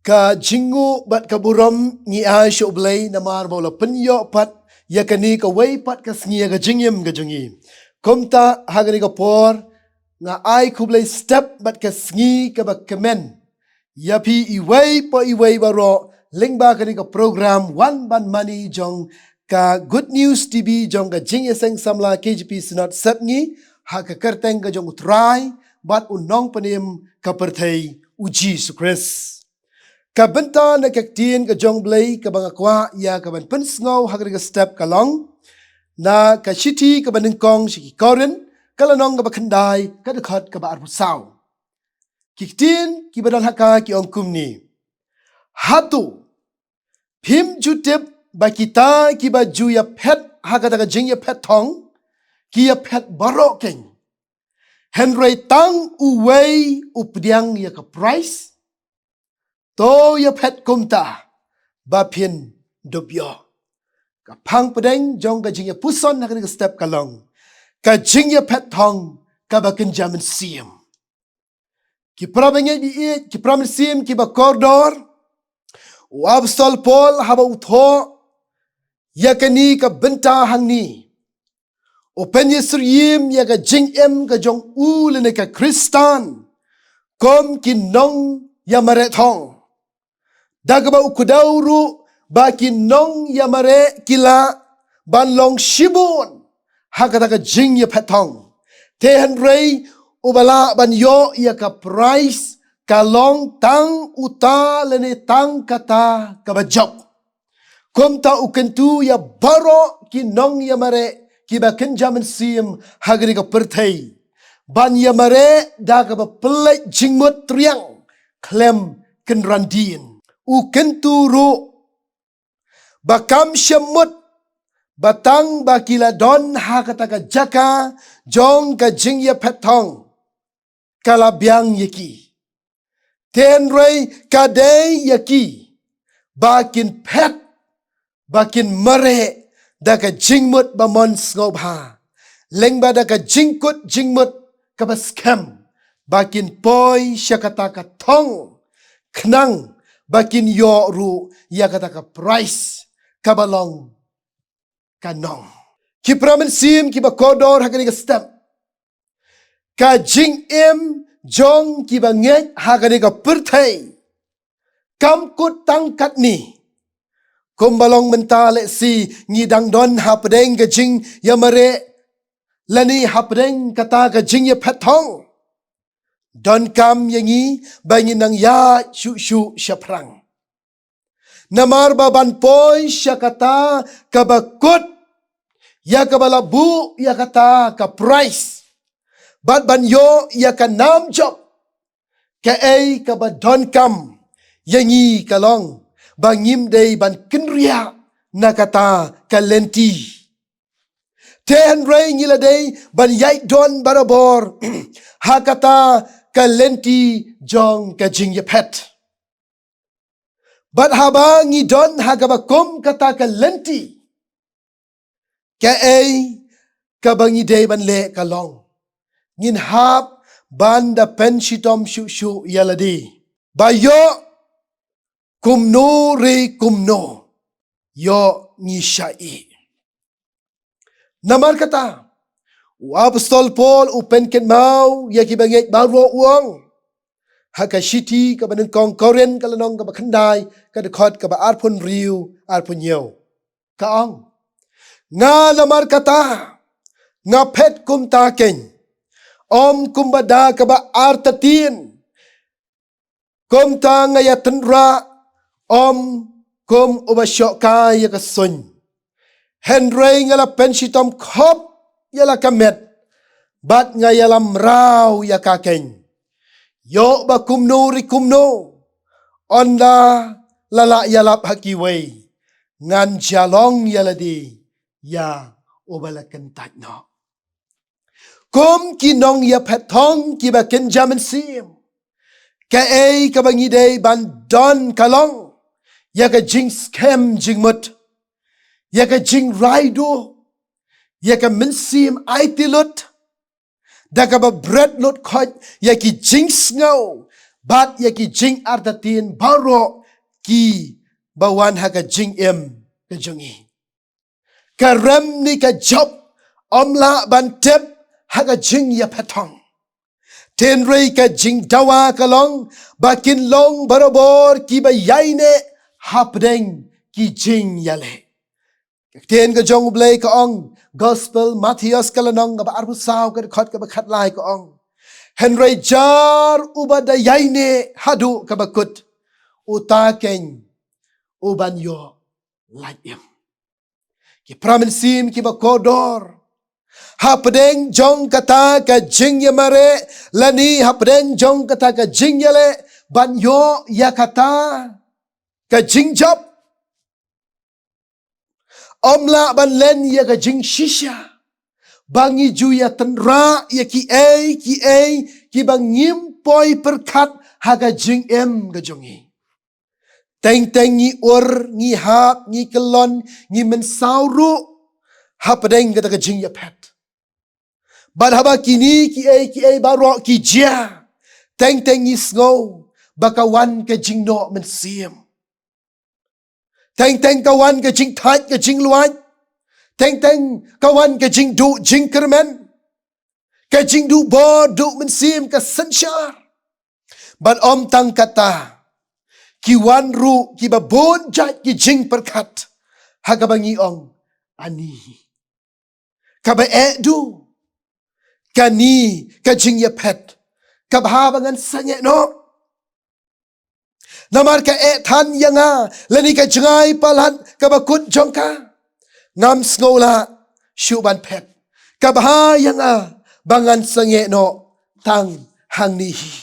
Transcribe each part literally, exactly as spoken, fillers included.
Ka jingnguh bad ka burom ngi ai sha U Blei namar ba u la pynïoh pat ïa kane kawei pat ka sngi ïa ka jingim ka jong ngi. Kumta ha kane ka por nga ai khublei step bad ka sngi kaba kmen ïa phi iwei pa iwei baroh lyngba kane ka program Wan Ban Mane jong ka Good News T V jong ka Jingïaseng Samla K J P Synod Sepngi ha ka kyrteng ka jong U Trai bad U Nongpynim ka pyrthei U Jisu Khrist. Ka bynta na ka ktien ka jong U Blei kaba nga kwah ïa kaban pynsngew ha kane ka step ka long na ka shithi kaba nyngkong sha ki Korinth ka lynnong kaba khyndai ka dkhot kaba arphew saw. Ki ktien kiba don ha ka ki ong kumne. Hato phim ju tip ba kita kiba ju ïaphet ha kata ka jingïaphet thong ki ïaphet baroh keiñ. Hynrei tang uwei u pdiang ïa ka price. To ïaphet kumta ba phin dup ïoh. Ka phang pdeng jong ka jingïapuson ha kane ka step ka long ka jingïaphet thong kaba kynja mynsiem. Ki para bangeit, ki para mynsiem kiba kordor, u Apostol Paul haba u thoh ïa kane ka bynta hangne, u pynïasyriem ïa ka jingim ka jong u lane ka Khristan kum ki nongïamareh thong. Da kaba u kdew ruh ba ki nongïamareh ki lah ban long shibun ha kata ka jingïaphet thong. Te hynrei uba lah ban ïoh ïa ka price ka long tang uta lane tang kata kaba jop. Kumta u kyntu ïa baroh ki nongïamareh kiba kynja mynsiem ha kane ka pyrthei ban ïamareh da kaba pynleit jingmut triang khlem kynran dien. U kyntu ruh ba kam shym mut ba tang ba ki la don ha kata ka jaka jong ka jingïaphet thong ka la biang ïa ki. Te hynrei ka dei ïa ki ba kin phet, ba kin mareh da ka jingmut ba mon sngewbha lyngba da ka jingkut jingmut kaba skhem ba kin poi sha kata ka thong khnang ba kin ïoh ruh ïa kata ka price kaba long ka nong. Ki para mynsiem kiba kordor ha kane ka step, ka jingim jong kiba ngeit ha kane ka pyrthei kam kut tang katne. Kumba long mynta lehse ngi dang don hapdeng ka jingïamareh lane hapdeng kata ka jingïaphet thong. Donkam ïa ngi ba ngin nang ïaid shuh shuh shaphrang. Namar ba ban poi sha kata kaba kut ïa kaba la buh ïa kata ka price bad ban ïoh ïa ka nam jop, kaei kaba donkam ïa ngi ka long ba ngim dei ban kynriah na kata ka lynti. Te hynrei ngi la dei ban ïaid don barabor ha kata ka lynti jong ka jingïaphet. Bad haba ngi don ha kaba kum kata ka lynti, kaei kaba ngi dei ban leh ka long ngin hap ban da pynshitom shuh shuh ïa lade ba ïoh kumno re kumno ïoh ngi shah ïeh. Namar kata u Apostol Paul u pynkynmaw ïa kiba ngeit baroh u ong ha ka shithi kaba nyngkong Korinth ka lynnong kaba khyndai ka dkhot kaba arphew hynriew arphew hynñiew. Ka ong, nga namar kata nga phet kumta keiñ, ym kumba da kaba artatien. Kumta nga ïatynrah ym kum uba shoh kai ïa ka suiñ. Hynrei nga la pynshitom khop ïa la ka met bad nga ïalam mraw ïa ka keiñ. Ïoh ba kumno re kumno, ynda la lah ïalap ha kiwei, ngan jia long ïa lade ïa uba la kyntait noh. Kum ki nongïaphet thong kiba kynja mynsiem, kaei kaba ngi dei ban don ka long ïa ka jingskhem jingmut, ïa ka jingrai duh, ïa ka mynsiem aiti lut, da kaba bret lut khoit ïa ki jingsngew bad ïa ki jingartatien baroh ki ba wan ha ka jingim ka jong ngi. Ka rem ne ka jop ym lah ban tip ha ka jingïaphet thong. Hynrei ka jingdawa ka long ba kin long barabor ki ba ïaineh hapdeng ki jingïaleh. Ka ktien ka jong U Blei ka ong, Gospel Mathaios ka lynnong kaba arphew saw ka dkhot kaba khatlai ka ong, hynrei jar uba da ïaineh haduh kaba kut, uta keiñ u ban ïoh lait im. Ki para mynsiem kiba kordor, hapdeng jong kata ka jingïamareh lane hapdeng jong kata ka jingïaleh ban ïoh ïa kata ka jingjop, ym lah ban len ïa ka jingshisha ba ngi ju ïatynrah ïa kiei kiei kiba ngim poi pyrkhat ha ka jingim ka jong ngi. Teng teng ngi ur, ngi hap, ngi kyllon, ngi mynsaw ruh hapdeng kata ka jingïaphet. Bad haba kine kiei kiei baroh ki jia, teng teng ngi sngew ba ka wan ka jingnoh mynsiem. Teng teng ka wan ka jingthait ka jingluid. Teng teng ka wan ka jingduh jingkyrmen, ka jingduh bor duh mynsiem, ka synshar. Bad ym tang kata, ki wan ruh kiba bun jait ki jingpyrkhat ha kaba ngi ong, ani kaba eh duh kane ka jingïaphet, ka bha ba ngan sangeh noh. Namar ka eh than ïa nga lane ka jngai palat kaba kut jong ka. Ngam sngew lah shuh ban phet. Ka bha ïa nga ba ngan sangeh noh tang hangne hi.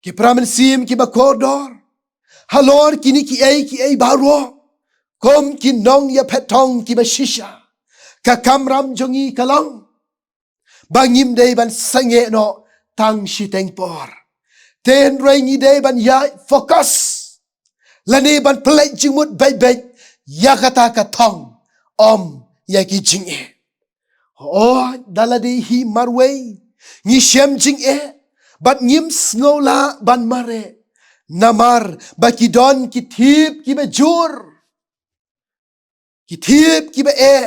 Ki para mynsiem kiba kordor, halor kine kiei kiei baroh, kum ki nongïaphet thong kiba shisha, ka kamram jong ngi ka long ba ngim dei ban sangeh noh tang shiteng por. Hynrei ngi dei ban ïa focus lane ban pynleit jingmut beit beit ïa kata ka thong, ym ïa ki jingeh. Hooid, da lade hi marwei ngi shem jingeh bad ngim sngew lah ban mareh, namar ba ki don ki thiep kiba jur, ki thiep kiba eh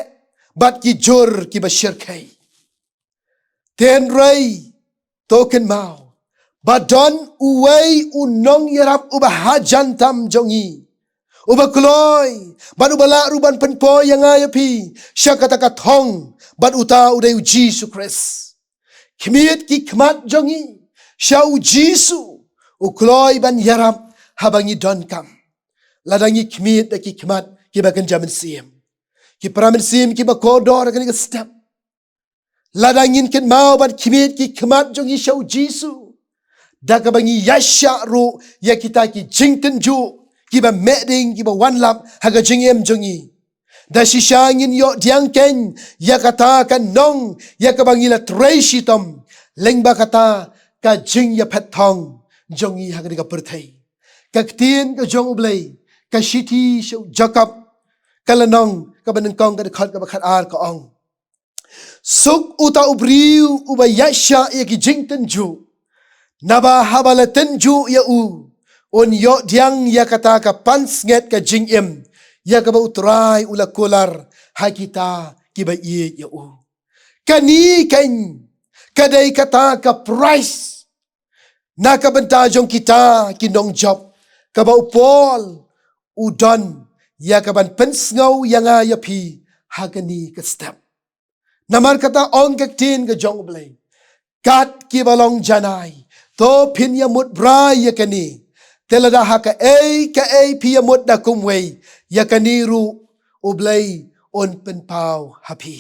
bad ki jur kiba shyrkhei. Hynrei to kynmaw ba don uwei u nongïarap uba hajan tam jong ngi, uba kloi bad uba lah ruh ban pynpoi ïa nga ïa phi sha kata ka thong, bad uta u dei U Jisu Khrist. Khmied ki khmat jong ngi sha U Jisu, u kloi ban ïarap haba ngi donkam. Lada ngi khmied da ki khmat kiba kynja mynsiem, ki para mynsiem kiba kordor ha kane ka step, lada ngin kynmaw ban khmied ki khmat jong ngi sha U Jisu, da kaba ngi ïasyah ruh ïa kita ki jingtynjuh kiba meh ding kiba wanlap ha ka jingim jong ngi, da shisha ngin ïoh diang keiñ ïa kata ka nong ïa kaba ngi la trei shitom lyngba kata ka jingïaphet thong jong ngi ha kane ka pyrthei. Ka ktien ka jong U Blei, ka shithi sha u Jakob, ka lynnong kaba nyngkong, ka dkhot kaba khatar ka ong, suk uta u briew uba ïasyah ïa ki jingtynjuh, naba haba la tynjuh ïa u, un ïoh diang ïa kata ka pansngiat ka jingim ïa kaba U Trai u la kular ha kita kiba ïeit ïa u. Kane keiñ ka dei kata ka prize na ka bynta jong kita ki nongjop, kaba u Paul u don ïa kaban pynsngew ïa nga ïa phi ha kane ka step. Namar kata ong ka ktien ka jong U Blei, kat kiba long janai, to phin ïamut brai ïa kane. Te lada ha kaei kaei phi ïamut da kumwei, ïa kane ruh U Blei un pynpaw ha phi.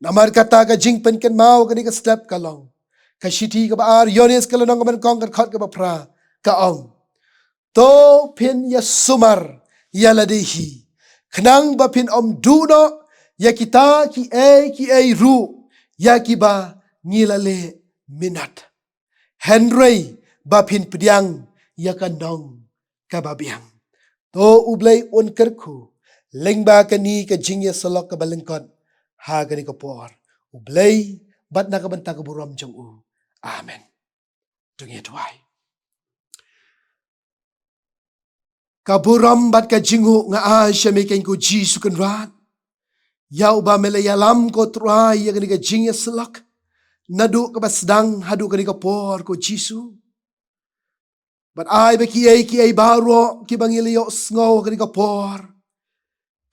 Namar kata ka jingpynkynmaw kane ka step ka long ka shithi kaba ar Ïoannis ka lynnong kaba nyngkong, ka dkhot kaba phra, ka ong, to phin ïasumar ïa lade hi, khnang ba phin ym duh noh ïa kita kiei kiei ruh ïa kiba ngi la leh minot, hynrei ba phin pdiang ïa ka nong kaba biang. To U Blei un kyrkhu lyngba kane ka jingïasyllok kaba lyngkot ha kane ka por, U Blei bad na ka bynta ka burom jong u. Amen. To ngin ïa duwai. Ka burom bad ka jingnguh nga ai sha me keiñ ko Jisu Kynrad, ïa uba me la ïalam ko Trai ïa kane ka jingïasyllok naduh kaba sdang haduh kane ka por ko Jisu. Bad ai ba kiei kiei baroh kiba ngi la ïohsngew ha kane ka por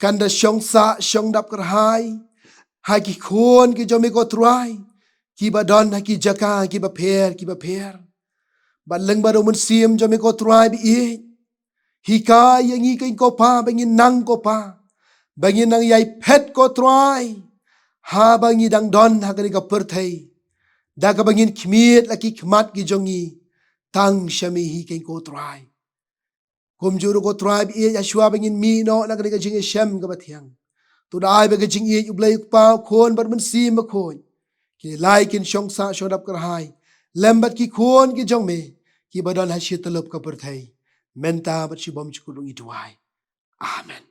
kan da shong sah shong dap kyrhai ha ki khun ki jong me ko Trai, kiba don ha ki jaka kiba pher kiba pher. Bad lyngba U Mynsiem jong me ko Trai ba ïeit, hikai ïa ngi keiñ ko Pa ba ngin nang ko Pa, ba ngin nang ïai phet ko Trai, haba ngi dang don ha kane ka pyrthei, da kaba ngin khmied la ki khmat ki jong ngi tang sha me hi keiñ ko Trai. Kumjuh ruh ko Trai ba ïeit, ha shuwa ba ngin mih noh na kane ka jingïashem kaba thiang, to da ai ba ka jingïeit U Blei U Kpa, U Khun bad U Mynsiem Bakhuid kin ïa lai kin shong sah shong dap kyrhai lem bad ki khun ki jong me kiba don ha shi tyllup ka pyrthei, mynta bad shibym jukut ruh ngi duwai. Amen.